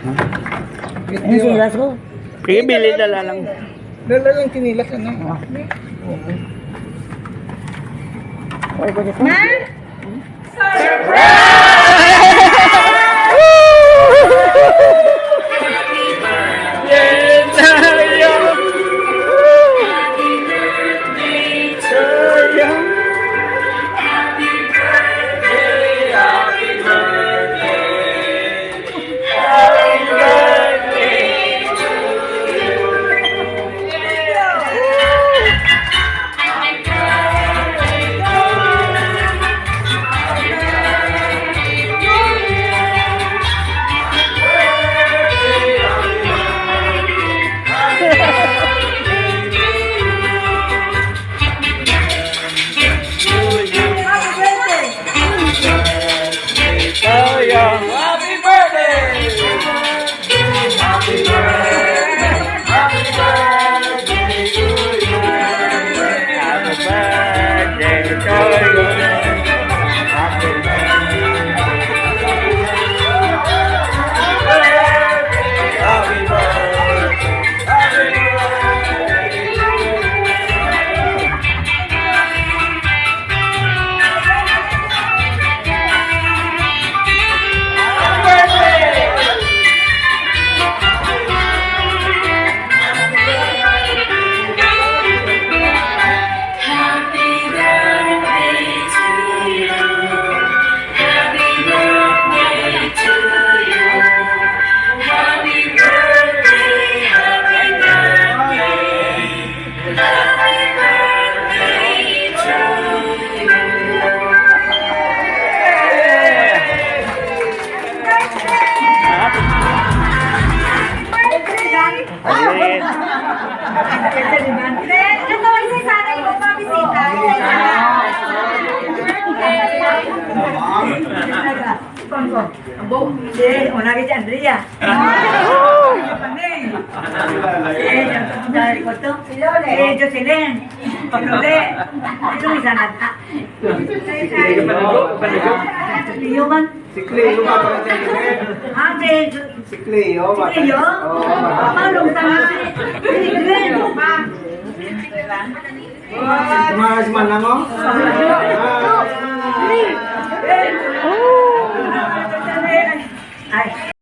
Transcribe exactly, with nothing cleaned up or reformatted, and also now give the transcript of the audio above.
Ang silas ko. Sige, bili na lang. Dala lang sinilas, ano? Ah. Oo. Ay, gusto ko. Ma? Surprise! Ito, isa sana yung pabisita. Abo, si, una rin si Andrea. Kami. Si, si, si Jocelyn. Si Lore. Sino isa na? Panago, panago. Iyo man. Si Cleo nga pala siya. Ah, si, Si Cleo, si Cleo? Oo. Paano sa si Cleo? Mas manang, oh.